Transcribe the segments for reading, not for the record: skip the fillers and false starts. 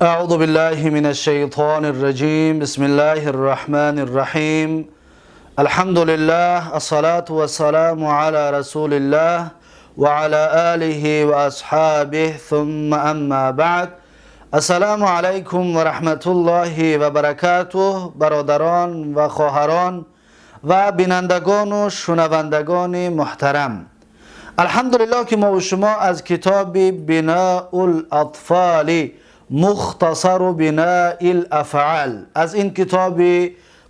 أعوذ بالله من الشيطان الرجيم. بسم الله الرحمن الرحيم. الحمد لله، الصلاة والسلام على رسول الله وعلى آله وأصحابه، ثم أما بعد. السلام علیکم و رحمت الله و برکاته. برادران و خواهران و بینندگان و شنوندگان محترم، الحمدلله که ما و شما از کتاب بناء الاطفال مختصر بناء الافعال، از این کتاب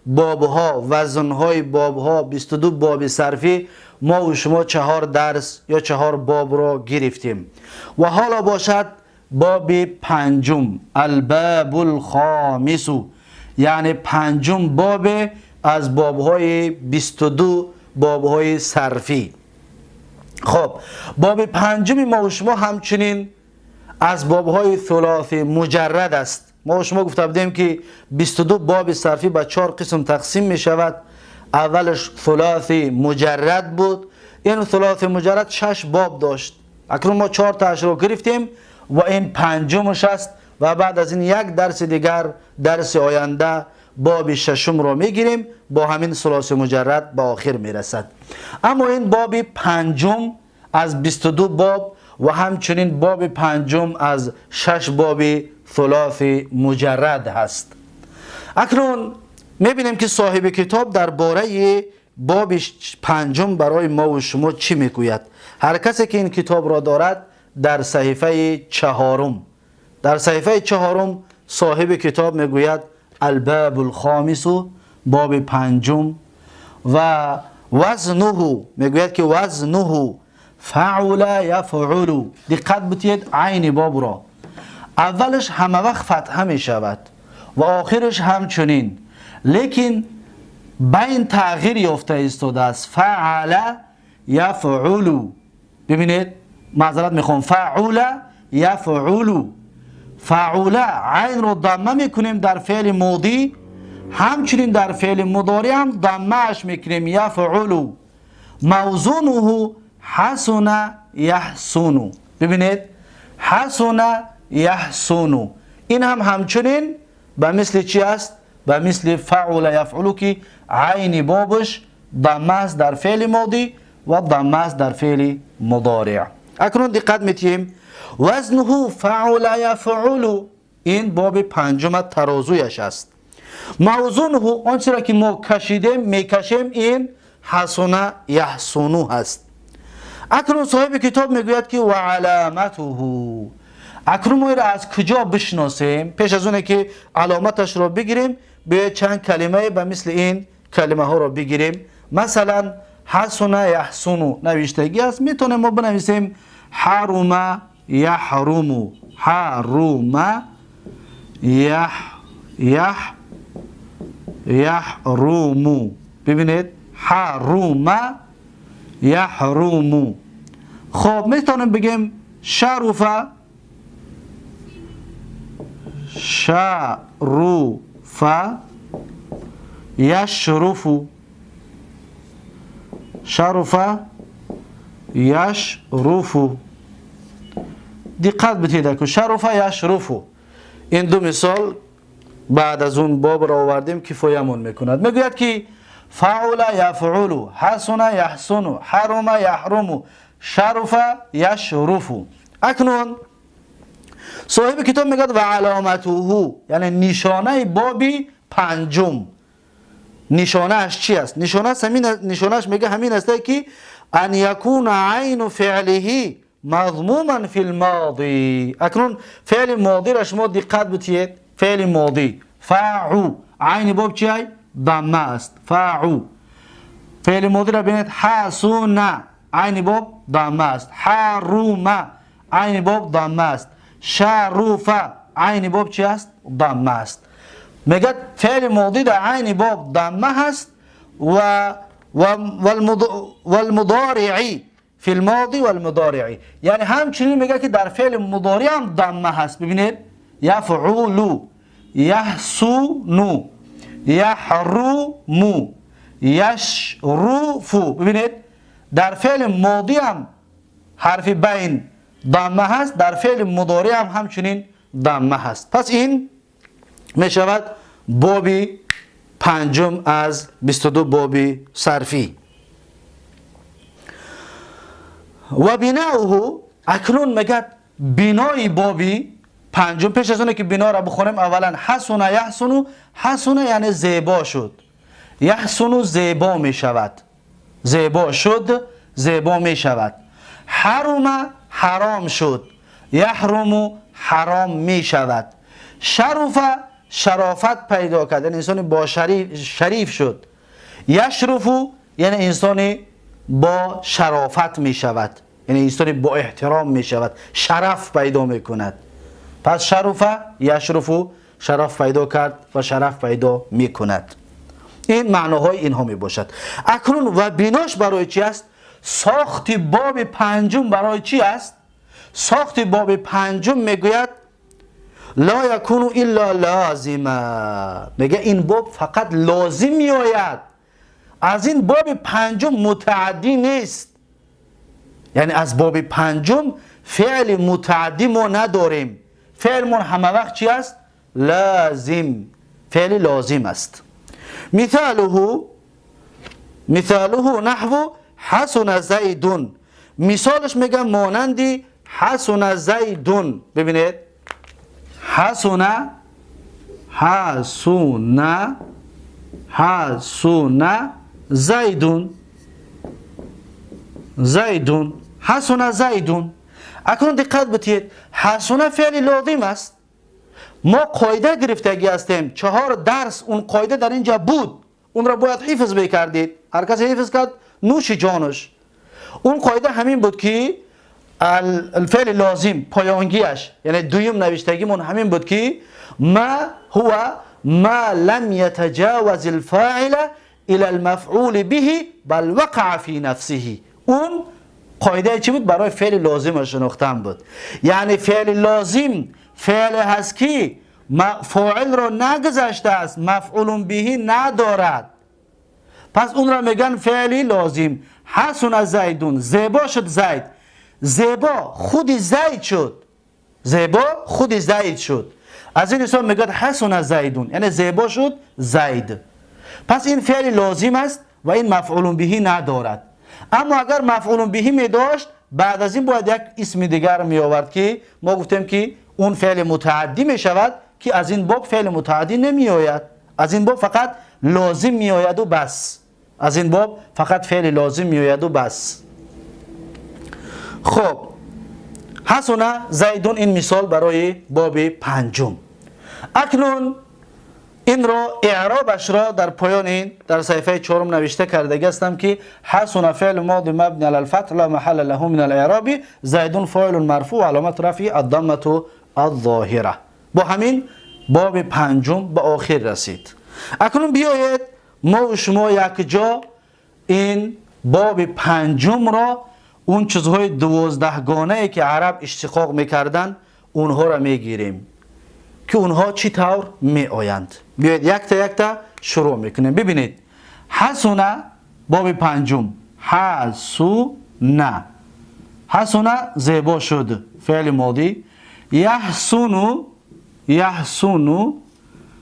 بابها، وزنهای بابها، 22 باب صرفی، ما و شما 4 درس یا 4 باب را گرفتیم و حالا باشد باب پنجم، الباب الخامس، یعنی پنجم باب از بابهای 22 بابهای صرفی. خب، باب پنجم ما و شما همچنین از بابهای ثلاثی مجرد است. ما و شما گفته بودیم که 22 باب صرفی به 4 قسم تقسیم می شود. اولش ثلاثی مجرد بود. این ثلاثی مجرد 6 باب داشت. اکنون ما 4 تاش رو گرفتیم و این پنجمش است و بعد از این یک درس دیگر، درس آینده، باب ششم رو میگیریم. با همین ثلاثی مجرد به آخر میرسد. اما این باب پنجم از 22 باب و همچنین باب پنجم از 6 باب ثلاثی مجرد هست. اکنون میبینیم که صاحب کتاب درباره باب پنجم برای ما و شما چی میگوید. هر کسی که این کتاب را دارد، در صحیفه چهارم، در صحیفه چهارم صاحب کتاب میگوید: الباب الخامس، باب پنجم، و وزنه، میگوید که وزنه فعل یفعل. دقت بتید، عین باب را اولش همه وقت فتحه می شود و آخرش همچنین، لیکن بین تغییر یافته ایستاده است. فعل یفعل، ببینید، معذرت میخوام، فعل یفعل، فعل، عین رو ضمه میکنیم در فعل ماضی، همچنین در فعل مضارع هم ضمه اش میکنیم، یفعل. موزونه حسن یحسن. ببینید، حسن یحسن، این هم همچنین به مثل چی است؟ به مثل فعل یفعل که عین بابش ضمه است در فعل ماضی و ضمه است در فعل مضارع. اکنون دقت میتیم، وزنه فعل یفعل، این باب پنجم ترازویش است. موزونه، آنچه را که ما کشیدیم، میکشیم، این حسن یحسن هست. اکنون صاحب کتاب میگوید که و علامته. اکنون ما را از کجا بشناسیم؟ پیش از اونه که علامتش را بگیریم، به چند کلمه به مثل این کلمه ها را بگیریم. مثلا حسن یحسن نوشتگی است، میتونیم ما بنویسیم حرم یحرم، حرم یح یح یحرم. ببینید، حرم یحرم. خب، میتونیم بگیم شرف، شرف یشرف، شرف یشرف. دقت بتید که شرف یشرف. این دو مثال بعد از اون باب را آوردیم، کفایمون میکند. میگوید که فعل یفعل، حسن یحسن، حرم یحرم، شرف یشرف. اکنون صاحب کتاب میگه و علامته، یعنی نشانه بابی پنجم، نشانهش چی است؟ نشانهش همین، نشانهش میگه همین است که ان یکون عین فعله مضموما فی الماضی. اکنون فعل ماضی را شما دقت بتید. فعل ماضی فاعو، عین باب چی؟ ضمه است، فاعو. فعل ماضی را ببینید، حسن، عین باب ضمه است. حرم، عین باب ضمه است. شرف، عین باب چی است؟ ضمه است. میگه فعل ماضی در عین باب ضمه هست و والمضارعی، فی الماضی والمضارعی، یعنی همچنین میگه که در فعل مضارع هم ضمه هست. ببینید، یفعل، یحسن، یحرم، یشرف. ببینید، در فعل ماضی هم حرف بین ضمه هست، در فعل مضارع هم همچنین. ضمه هست. پس این می شود بابی پنجم از 22 بابی صرفی. و بناؤه، اکنون میگه بنای بابی پنجم. پیش از اونه که بنا را بخونیم اولا حسن یحسن، حسن یعنی زیبا شد، یحسن زیبا می شود، زیبا شد، زیبا می شود. حرم حرام شد، یحرم حرام می شود. شرف شرافت پیدا کرد، یعنی انسان با شریف شد. یشرف یعنی انسان با شرافت می شود، یعنی انسان با احترام می شود، شرف پیدا می کند. پس شرف یشرف شرف پیدا کرد و شرف پیدا می کند. این معناهای اینها می باشد. اکنون و بیناش برای چی است؟ ساخت باب پنجم برای چی است؟ ساخت باب پنجم میگوید لا یکون الا لازما، میگه این باب فقط لازم میآید، از این باب پنجم متعدی نیست. یعنی از باب پنجم فعل متعدی ما نداریم، فعل ما همه وقت چی است؟ لازم، فعل لازم است. مثاله نحو حسن زیدون، مثالش میگه مانندی حسن زیدون. ببینید حسن، حسن، حسن زیدون، زیدون، حسن زیدون. اکنون دقت بتید، حسن فعل لازم است. ما قاعده گرفتگی هستیم، 4 درس اون قاعده در اینجا بود، اون را باید حفظ بکردید. هر کسی حفظ کرد نوش جانش. اون قاعده همین بود که الفعل لازم پایانگیش، یعنی دویم نوشتگیمون همین بود که ما هو ما لم يتجاوز الفاعل الى المفعول به بل وقع في نفسه. اون قاعده چی بود؟ برای فعل لازم شناختن بود. یعنی فعل لازم فعل هست که فاعل را نگذشته است، مفعول به ندارد، پس اون را میگن فعل لازم. حسن زیدون، زیبا شد زید، زیبا خود زید شد، زیبا خود زید شد. از این حساب میگه حسن زیدون، یعنی زیبا شد زید. پس این فعل لازم است و این مفعول به ندارد. اما اگر مفعول به می داشت، بعد از این باید یک اسم دیگر می آورد که ما گفتیم که اون فعل متعدی می شود، که از این باب فعل متعدی نمی آید، از این باب فقط لازم می آید و بس. از این باب فقط فعل لازم می آید و بس. خب حسن زیدون این مثال برای باب پنجم. اکنون این را اعرابش را در پایان این در صفحه 4 نوشته کرده هستم که حسن فعل ماضی مبنی علی الفتح لا محل له من الاعراب، زیدون فاعل مرفوع علامت رفعه الضمه الظاهره. با همین باب پنجم به آخر رسید. اکنون بیایید ما و شما یک جا این باب پنجم را، اون چیزهای 12 گانه که عرب اشتقاق میکردن اونها را میگیریم که اونها چی طور می آیند. بیایید یک تا یک تا شروع میکنیم. ببینید حسنه باب پنجم، حسنه، حسنه زیبا شد فعل ماضی، یحسن، یحسن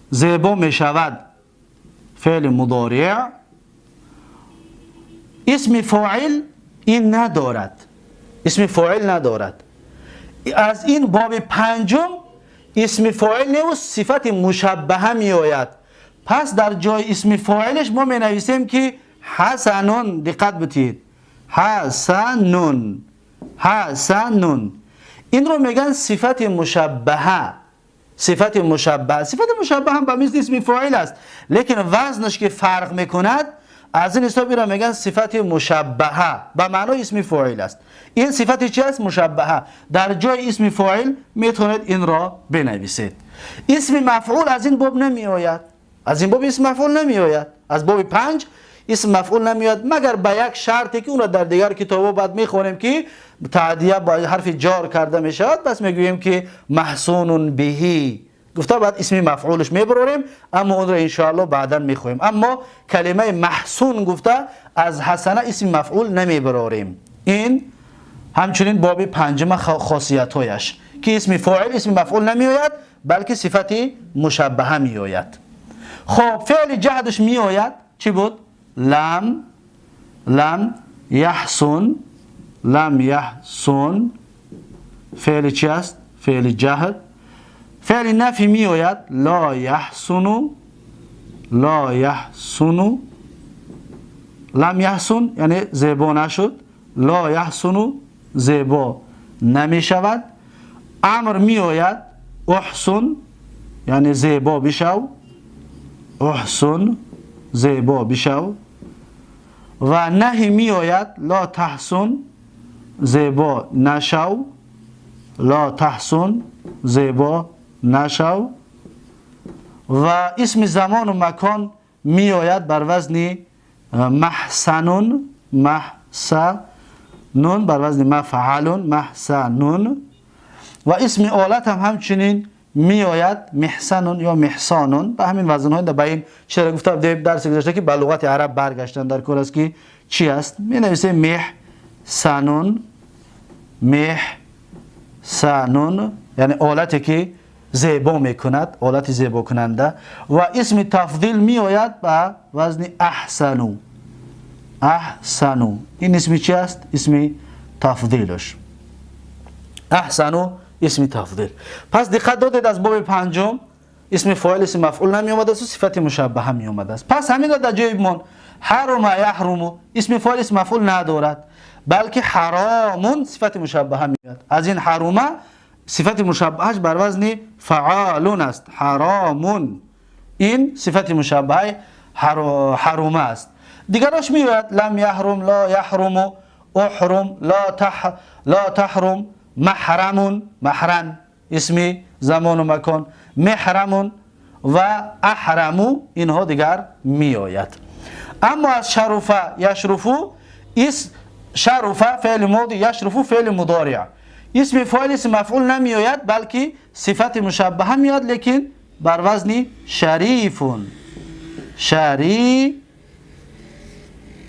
زیبا می شود فعل مضارع، اسم فاعل این ندارد، اسم فاعل ندارد. از این باب پنجم اسم فاعل نه و صفت مشبهه می آید. پس در جای اسم فاعلش ما می نویسیم که حسنون. دقت بتید، حسنون، حسنون، این رو میگن صفت مشبهه. صفت مشبهه، صفت مشبهه هم به مثل اسم فاعل است، لیکن وزنش که فرق میکند از این حساب را میگن صفت مشبهه، به معنای اسم فاعل است. این صفت چی است؟ مشبهه. در جای اسم فاعل میتونید این را بنویسید. اسم مفعول از این باب نمی آید، از این باب اسم مفعول نمی آید، از باب 5 اسم مفعول نمی آید، مگر به یک شرطی که اون را در دیگر کتاب‌ها بعد میخوانیم که تعدیه با حرف جار کرده می شود. پس میگوییم که محسون بهی گفته، بعد اسم مفعولش میبریم، اما اون را انشاءالله بعدا میخویم. اما کلمه محسون گفته از حسنه اسم مفعول نمیبراریم. این همچنین باب پنجم خاصیت‌هایش. که اسم فاعل اسم مفعول نمیآید بلکه صفت مشبهه میآید. خب فعل جهدش میآید، چی بود؟ لم، لم یحسن، لم یحسن فعل چی است؟ فعل جهد. فعل نفی میآید، لا یحسن، لا یحسن، لم یحسن یعنی زیبا نشد، لا یحسن زیبا نمی شود. امر می آید، احسن یعنی زیبا بشو، احسن زیبا بشو. و نهی می آید، لا تحسن زیبا نشو، لا تحسن زیبا نشو. و اسم زمان و مکان می آید بر وزن محسنون، محسنون بر وزن مفعلون، محسنون. و اسم آلت هم همچنین می آید، محسنون یا محسانون. به همین وزن های به این چرا گفتم درس گذشته که به لغت عرب برگشتن در کار است که چی است؟ می نویسه محسنون، محسنون یعنی آلتی که زیبا میکند، آلت زیبا کننده. و اسم تفضیل می آید به وزن احسنو، احسنو. این اسم چی است؟ اسم تفضیلش، احسنو اسم تفضیل. پس دقت دادید از باب پنجم اسم فاعل اسم مفعول نمی آمده است و صفت مشبهه می آمده است. پس همین را در جای من حرم یحرم اسم فاعل اسم مفعول ندارد، بلکه حرام صفت مشبهه می آید. از این حرمه صفت مشبهش بر وزن فعالون است، حرامون این صفت مشبهه حرمه است. دیگرش می آید لم یحرم، لا یحرم، احرم، لا تحرم، محرمون، محرم اسم زمان و مکان، محرمون و احرمو، اینها دیگر می آید. اما از شرفه یشرفو، اس شرفه فعل ماضی، یشرفو فعل مضارع، اسم فاعل اسم مفعول نمی آید بلکه صفت مشبهه می آید، لیکن بر وزن شریفون،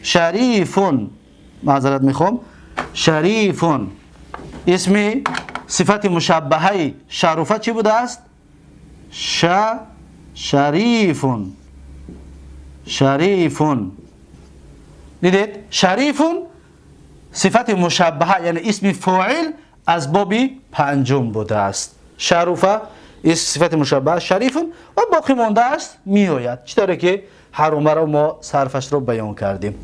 شریفون، معذرت میخوام، شریفون اسم صفت مشبهه شرفه چی بوده است؟ شریفون، شریفون. دیدید شریفون صفت مشبهه یعنی اسم فاعل از باب پنجم بوده است. شرفه اسم صفت مشبهه شریفون و باقی مانده است می آید، چطوری که حرمه را ما صرفش رو بیان کردیم.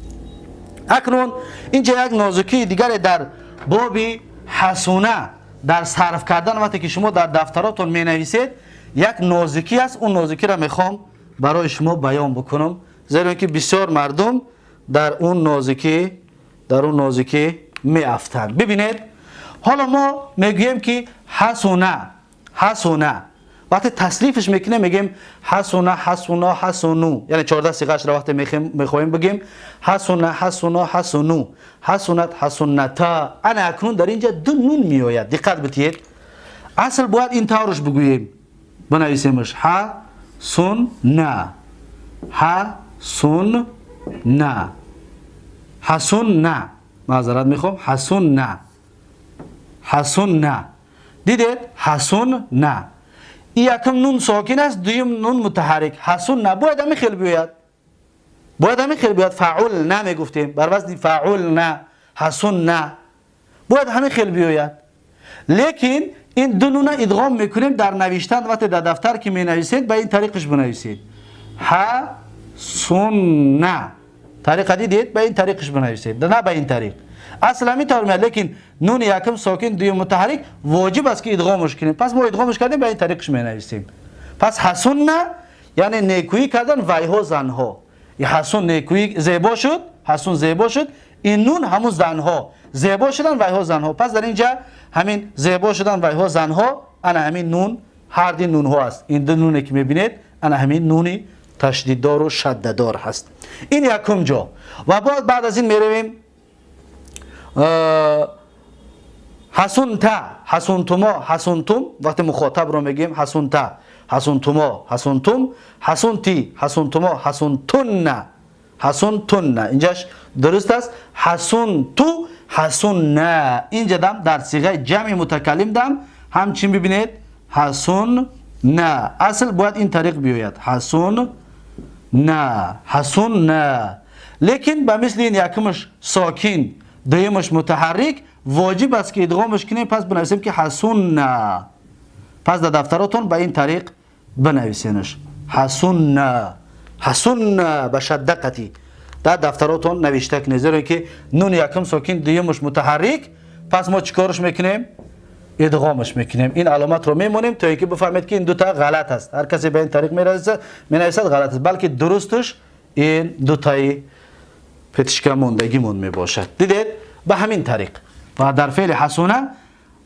اکنون اینجا یک نازکی دیگر در باب حسونه در صرف کردن، وقتی که شما در دفتراتون می نویسید یک نازکی است، اون نازکی را میخوام برای شما بیان بکنم، زیرا که بسیار مردم در اون نازکی می افتند. ببینید حالا ما میگوییم که حسونه، حسونه وقتی تصریفش میکنه میگیم حسونه، حسونا، حسونو، یعنی 14 صیغه‌اش را وقتی میخوایم بگیم حسونه، حسونا، حسونو، حسونت، حسونتا. انا اکنون در اینجا دو نون میآید، دقت بدهید. اصل باید این طورش بگوییم، بنویسیمش حسونه، حسونه، حسونه، معذرت میخوام، حسونه، حسونه. دیدید حسونه، یکم نون ساکن است، دویم نون متحرک، حسن باید همین خیلی بیاید، باید همین خیلی بیاید. فعول نه میگفتیم بر وزن فعول نه، حسن نه، باید همین خیلی بیاید. لیکن این دو نون ادغام میکنیم در نوشتن، وقتی در دفتر که می نویسید به این طریقش بنویسید حسن نه، طریق دیدید به این طریقش بنویسید، نه به این طریق. اصلا همین طور میاد، لیکن نون یکم ساکن دویم متحرک واجب است که ادغامش کنیم. پس ما ادغامش کردیم به این طریقش می نویسیم. پس حسن نه یعنی نیکویی کردن ویها زنها، حسن نیکویی زیبا شد، حسن زیبا شد، این نون همون زنها زیبا شدن ویها زنها. پس در اینجا همین زیبا شدن ویها زنها، انا همین نون هر دی نون ها است. این دو نونه که میبینید انا همین نونی تشدید دار و شده دار هست. این یکم جا. و بعد از این میرویم حسنتا، حسنتما، حسنتم. وقتی مخاطب رو میگیم حسنتا، حسنتما، حسنتم، حسنتی، حسنتما، حسنتن، حسنتن. اینجاش درست است. حسنتو، حسننا. اینجا دم در صیغه جمع متکلم دم ҳамчин бибинед, ҳасунна. Асл бояд ин тариқ биёяд: ҳасунна, ҳасунна. Лекин ба мисли ин якумаш сокин, дуюмаш мутаҳаррик, воҷиб аст ки идғомаш кунем. Пас бинависем ки ҳасунна. Пас дар дафтаротон ба ин тариқ бинависенаш: ҳасунна, ҳасунна, ба шадда қатӣ дар дафтаротон навишта кунед, зеро ки нуни якум сокин, дуюмаш мутаҳаррик. Пас мо чӣ корш мекунем? Идғомаш мекунем. Ин аломатро мемонем, то ин ки бифаҳмед, ки ин дута ғалат аст. Ҳар касе ба ин тариқ менависад, ғалат аст, балки дурусташ ин дутаи петишка мондагимон мебошад. Дидед, ба ҳамин тариқ. Ва дар феъли ҳасуна,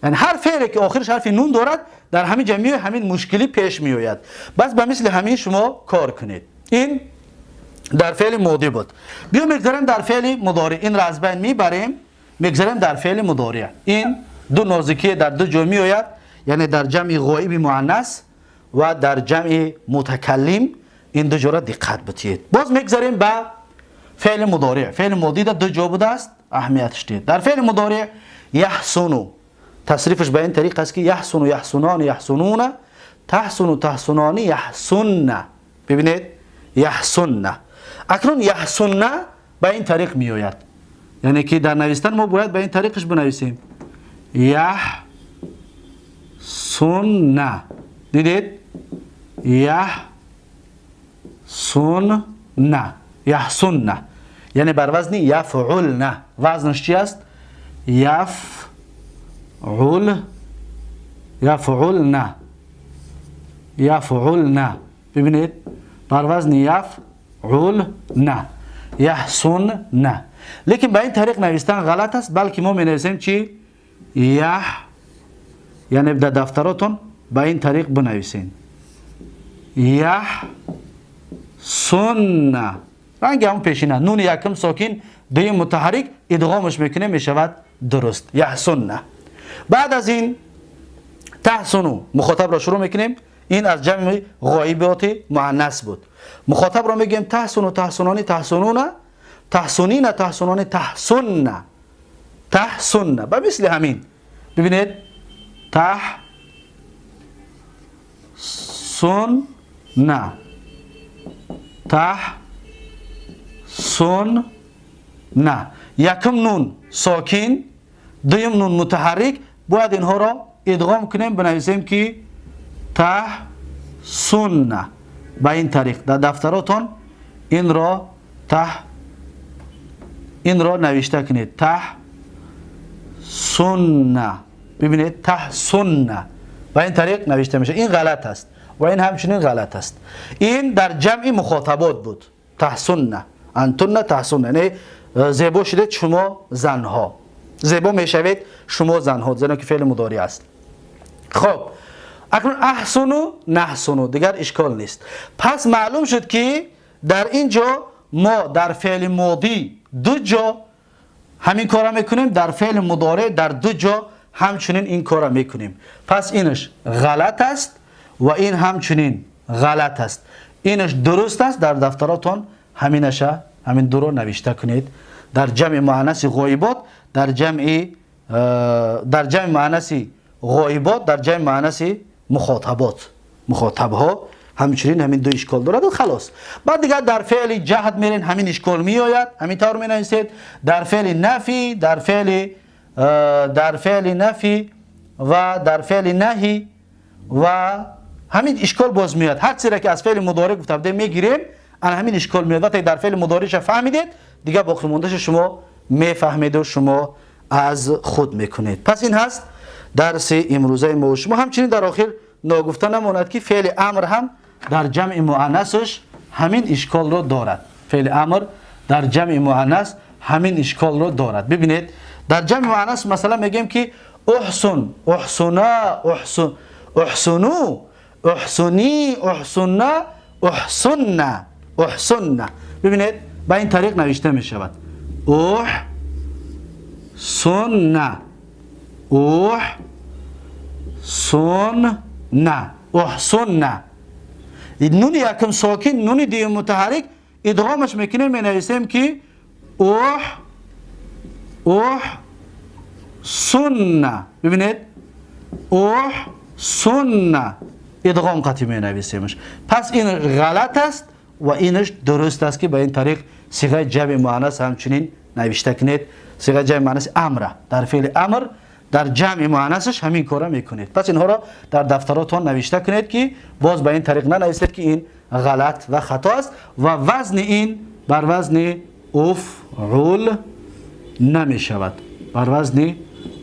яъне ҳар феъле ки охираш ҳарфи нун дорад, дар ҳамин ҷа меояд, ҳамин мушкилӣ пеш меояд. Бас ба мисли ҳамин шумо кор кунед. Ин дар феъли модӣ буд. Биё мегзарем дар феъли мудорӣ. Инро аз байн мебарем, мегзарем дар феъли мудория. Ин ду нозикие дар ду ҷо меояд, яъне дар ҷамъи ғоиби муаннас ва дар ҷамъи мутакаллим. Ин ду ҷоро диққат битиҳед. Боз мегзарем ба феъли мудория. Феъли модӣ дар ду ҷо будааст, аҳамиятш дид. Дар феъли мудория яҳсуну, тасрифаш ба ин тариқ аст, ки яҳсуну, яҳсунони, яҳсунуна, таҳсуну, таҳсунони, яҳсунна. Бибинед, яҳсунна. Акнун яҳсунна ба ин тариқ меояд, яъне ки дар навистан мо бояд ба ин тариқаш бинависем: яҳсунна. Дидед, яҳсунна, яҳсунна, яъне бар вазни яфъулна. Вазнаш чи аст? Яфъул, яфъулна, яфъулна. Бибинед, бар вазни яфъулна, яҳсунна. Лекин ба ин тариқ навистан ғалат аст, балки мо менависем чи? Яҳ, яъне дар дафтаротон ба ин тариқ бинависен: яҳсунна. Ранги ҳамон пешина, нуни якум сокин, дуюм мутаҳаррик, идғомаш мекунем, мешавад дуруст яҳсунна. Баъд аз ин таҳсуну, мухотабро шурӯъ мекунем. Ин аз ҷамъи ғоиботи муаннас буд. Мухотабро мегӯем: таҳсуну, таҳсунони, таҳсунуна, таҳсунина, таҳсунони, таҳсунна, таҳсунна. Ба мисли ҳамин бибинед: таҳсунна, таҳсунна. Якум нун сокин, дуюм нун мутаҳаррик, бояд инҳоро идғом кунем, бинависем ки таҳсунна. Ба ин тариқ дар дафтаротон инро таҳ, инро навишта кунед: таҳсунна. Бибинед, таҳсунна ба ин тариқ навишта мешавад. Ин ғалат аст ва ин ҳамчунин ғалат аст. Ин дар ҷамъи мухотабот буд: таҳсунна, антунна таҳсунна, яъне зебо шудед шумо занҳо, зебо мешавед шумо занҳо, зеро ки феъли мудорӣ аст. Хоб, акнун аҳсуну, наҳсуну, дигар ишкол нест. Пас маълум шуд, ки дар ин ҷо мо дар феъли модӣ ду ҷо ҳамин кора мекунем, дар феъли мудореъ дар ду ҷо ҳамчунин ин кора мекунем. Пас инаш ғалат аст ва ин ҳамчунин ғалат аст, инаш дуруст аст. Дар дафтаротон ҳаминаша, ҳамин дуро навишта кунед: дар ҷамъи муаннаси ғоибот, дар ҷамъи муаннаси ғоибот, дар ҷамъи муаннаси мухотабот, мухотабҳо ҳамчунин ҳамин ду ишкол дорад. Халос. Баъд дигар дар феъли ҷаҳд мерен, ҳамин ишкол меояд, ҳамин тавр менависед. Дар феъли нафӣ, дар феъли нафӣ ва дар феъли наҳӣ ва ҳамин ишкол боз меояд. Ҳар чизере ки аз феъли мудорӣ гуфта будем, мегирем, ана ҳамин ишкол меояд. Вақте дар феъли мудориша фаҳмидед, дигар боқимондаша шумо мефаҳмеду шумо аз худ мекунед. Пас ин ҳаст дарси имрӯзаи мо шумо. Ҳамчунин дар охир ногуфта намонад, ки феъли амр ҳам дар ҷамъи муаннасаш ҳамин ишколро дорад. Феъли амр дар ҷамъи муаннас ҳамин ишколро дорад. Бибинед, дар ҷамъи муаннас масалан мегӯем, ки уҳсун, уҳсуна, уҳсуну, уҳсунӣ, уҳсунна, уҳсунна, уҳсунна. Бибинед, ба ин тариқ навишта мешавад: уҳсунна, уҳсунна, уҳсунна. Нуни якум сокин, нуни дуюм мутаҳаррик, идғомаш мекунем, менависем, ки уҳ, уҳ сунна. Бибинед. احسن ادغام قطعی می نویسیمش. پس این غلط است و اینش درست است که به این طریق صیغه جمع مؤنث همچنین نوشته کنید. صیغه جمع مؤنث امر در فعل امر در جمع مؤنثش همین کارا میکنید. پس اینها را در دفتراتون نوشته کنید که باز به این طریق ننویسید که این غلط و خطا است و وزن این بر وزن افعول نمی شود، بر وزن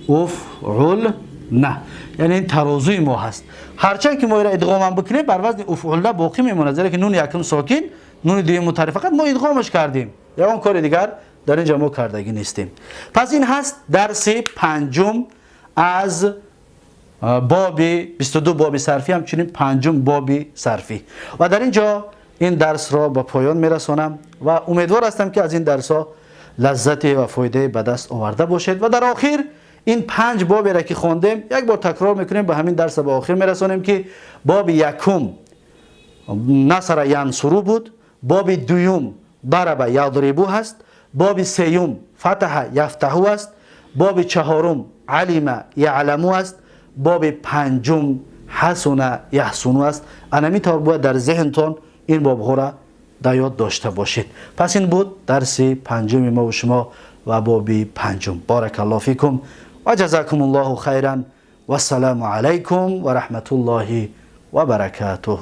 افعول نه، یعنی این ترازوی ما هست. هرچند که ما را ادغام هم بکنیم بر وزن افعول باقی میمونه، زیرا که نون یکم ساکن، نون دوم متحرک، فقط ما ادغامش کردیم، یا کار دیگر در اینجا ما کردگی نیستیم. پس این هست درس پنجم از باب 22 باب صرفی، همچنین پنجم باب صرفی. و در اینجا این درس را به پایان میرسانم و امیدوار هستم که از این درس ها لذت و فایده به دست آورده باشید. و در آخر این 5 بابی را که خواندیم یک بار تکرار میکنیم، به همین درس به آخر میرسانیم که باب یکم نصر ینصرو بود، باب دوم ضرب یضربو هست، باب سیوم فتح یفتحو است، باب چهارم علم یعلمو است، باب پنجم حسن یحسنو است. انمی طور باید در ذهنتان این بابها را در یاد داشته باشید. پس این بود درس پنجم ما و شما و باب پنجم. بارک الله فیکم و جزاکم الله خیرا و السلام علیکم و رحمت الله و برکاته.